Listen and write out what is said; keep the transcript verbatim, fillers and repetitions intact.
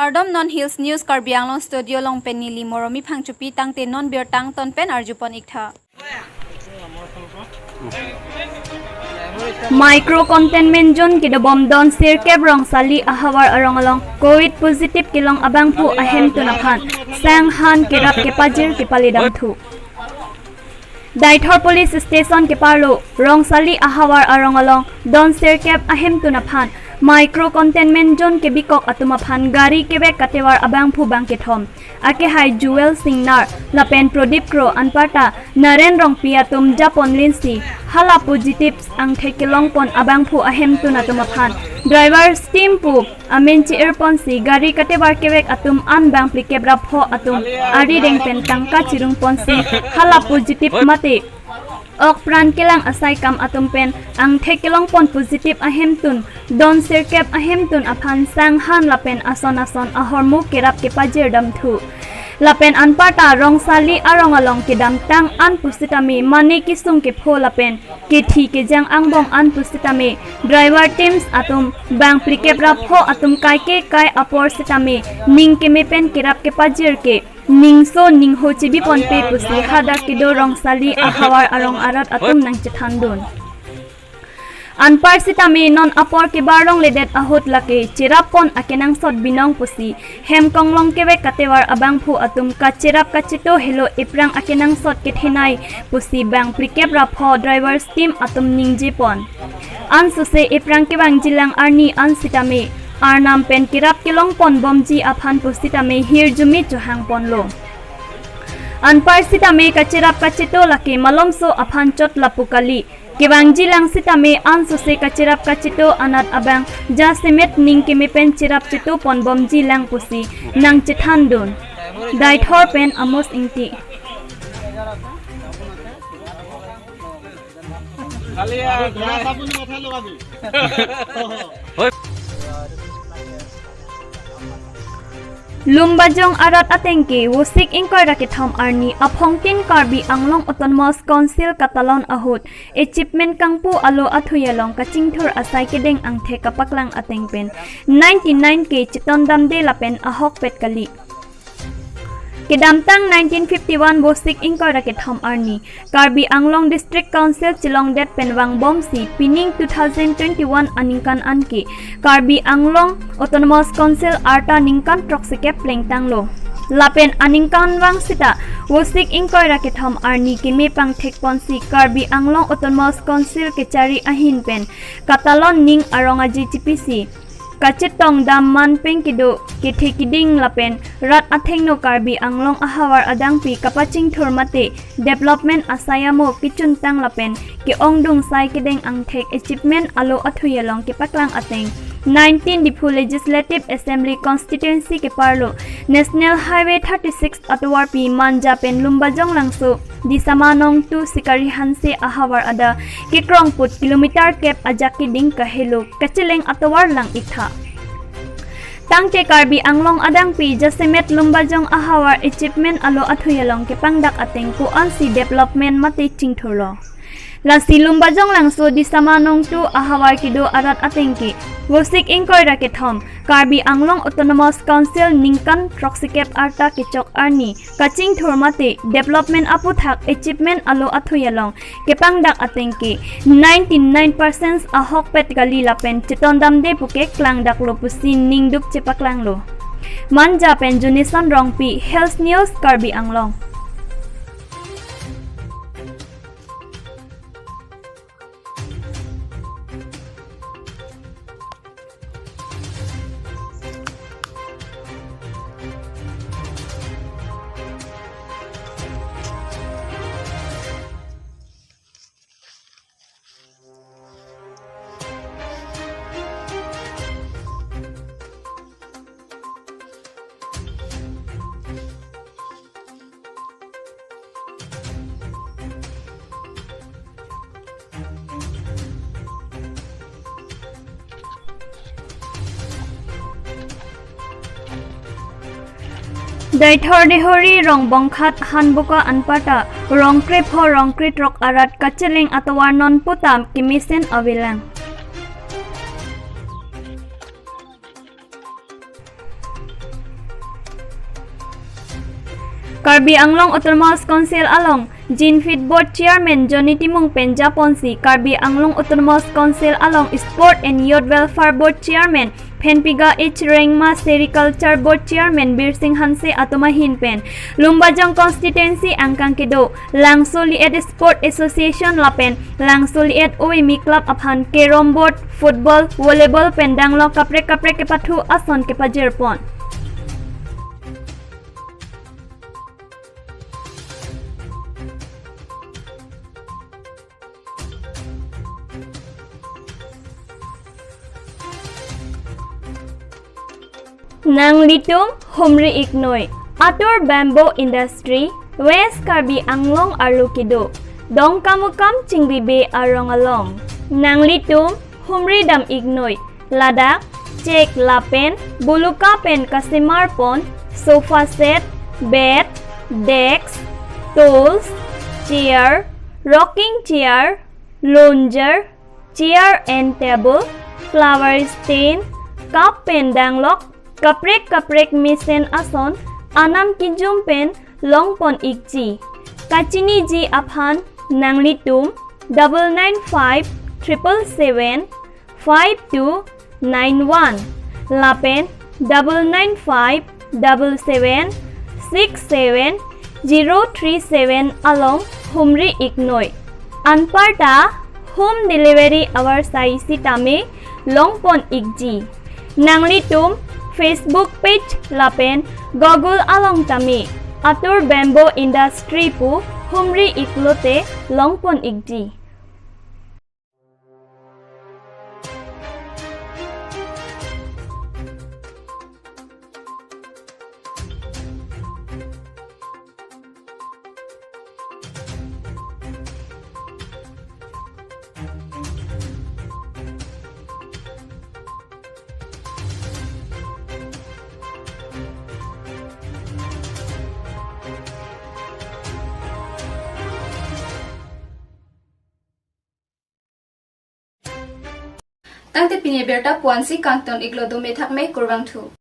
Kardom, non Hills News Karbi Anglong studio along pen neli Moromi Phangchopi, tangte non birta angton pen arjupon iktha. Micro containment zone kedobom don sirkep Rongsali ahavar arong along covid positive kelong abangphu ahemtun aphan sang han kerap kepajir kepale damthu. Deithor Police Station keparlo Rongsali ahavar arong along don sirkep ahemtun aphan micro containment zone kebikok atum aphan gari kevek katevar abangphu bang kethom, akehai Jewel Singnar lapen Prodip Kro, anparta Naren Rongpi atum japon linsi hala positive angthek kelongpon abangphu ahemtun atum aphan driver team pu amen chi-irponsi gari katevar kevek atum an bang phlikep ra pho atum arideng pen tangka chirungponsi hala positive mate okpran kelang asai kam atum pen angthek kelongpon positive ahemtun don sirkep ahemtun aphan sang han lapen ason ason ahormu kerap kepajir damthu. Lapen anparta Rongsali arong along kedamtang an pusitame mane kesung kepho lapen kethi kejang angbong an pusitame driver teams atum bang phlikep ra pho atum kaike kai apor sitame ning keme pen kerap kepajir ke ningso ningho chibiponpe pusi hadak kedo Rongsali ahavar arong arat atum nangchethandun. Anpar sitame non apor kebar longledet ahut lake cherappon akenangsot binong pusi hem konglong kevek katevar abangphu atum kacherap kacheto helo ephrang akenangsot kethenei pusi bang phlikep ra pho drivers team atum ningjepon. Ansose ephrang kevangjilang arni an sitame arnam pen kerap kelongpon bomji aphan pusitame hirjume chohangponlo. Anpar sitame kacherap kacheto lake malomso aphan chot lapu kali. Kevangjilang sitame ansose kacherap kacheto anat abang jasemet ning keme pen cherap chetopon bomjilang pusi nangchethandun. Deithor pen Amos Ingti. Lumbajong arat atengke Vosik ingkoi ra kethom arni aphongtin Karbi Anglong Autonomous Council katalon ahut achievement kangpu alo athui along kachingthur asai kedeng angthek kapaklang ateng pen ninety-nine ke chetondamde lapen ahokpet kali. Kedamtang nineteen fifty-one Vosik ingkoi ra kethom arni Karbi Anglong District Council chelongdet pen vangbomsi pining two thousand twenty-one aningkan anke Karbi Anglong Autonomous Council arta ningkan throksikep plengtanglo. Lapen aningkanvang sita Vosik ingkoi ra kethom arni keme pangthekponsi Karbi Anglong Autonomous Council kechari ahin pen katalon ning arong aje chipisi kachetongdam man pen kedo kethe kiding lapen rat athengno Karbi Anglong ahavar adangpi kapachingthur mate development asai amo kechuntang lapen ke-ongdung sai kedeng angthek achievement alo athui along kepaklang ateng nineteen Diphu Legislative Assembly Constituency keparlo National Highway thirty-six atovarpi Manja pen Lumbajong Langso Disama Nong two Sikari Hanse ahavar ada kekrongput kilometer kep ajak keding kahelo kacheleng atovar lang iktha. Tangte Karbi Anglong adangpi jasemet Lumbajong ahavar achievement alo athui along kepangdak ateng ko-ansi development mate chingthurlo. Lasi Lumbajong Langso Disama Nong two ahavar kedo arat atengke Vosik ingkoi ra kethom Karbi Anglong Autonomous Council ningkan throksikep arta kechok arni kachingthur mate development aputhak achievement alo athui along kepangdak atengke ninety-nine percent ahokpet kali lapen chetondamde puke klangdaklo pusi ningduk chepaklanglo. Manja pen Junison Rongpi, Hills News, Karbi Anglong. Deithor Dehori Rongbongkhat Hanboka anparta rong krepho rong kretrok arat kacheleng atovar non putam kemesen avelang. Karbi Anglong Autonomous Council along Jinfit Board Chairman Johnny Timung pen japonsi Karbi Anglong Autonomous Council along Sport and Youth Welfare Board Chairman Phenpiga H Rengma, Sericulture Board Chairman Birsing Hanse atum ahin pen Lumbajong Constituency angkang kedo Langso Liet Sport Association lapen Langso Liet O M E Club aphan carrom board, football, volleyball pen danglok kaprek kaprek kepathu ason kepajirpon. Nanglitum humri iknoi. Atur Bamboo Industry, West Karbi Anglong arlo kedo Dongkamukam Chingribe arong along. Nanglitum humri dam iknoi. Ladak chek lapen buluka pen kasemar pon sofa set, bed, desk, tools, chair, rocking chair, lounger, chair and table, flower stand, cup pen danglok, kaprek kaprek mesen ason anam kijum pen longpon ikji. Kachiniji aphan nanglitum double nine five triple seven five two nine one lapen double nine five double seven six seven zero three seven along humri iknoi. Anparta home delivery avarsai sitame longpon ikji. Nanglitum Facebook page lapen Google along tame Atur Bamboo Industry pu humri iklote longpon ikji. Tangte pini abirta puansi kangton iklo, dome thakme, kurvangthu.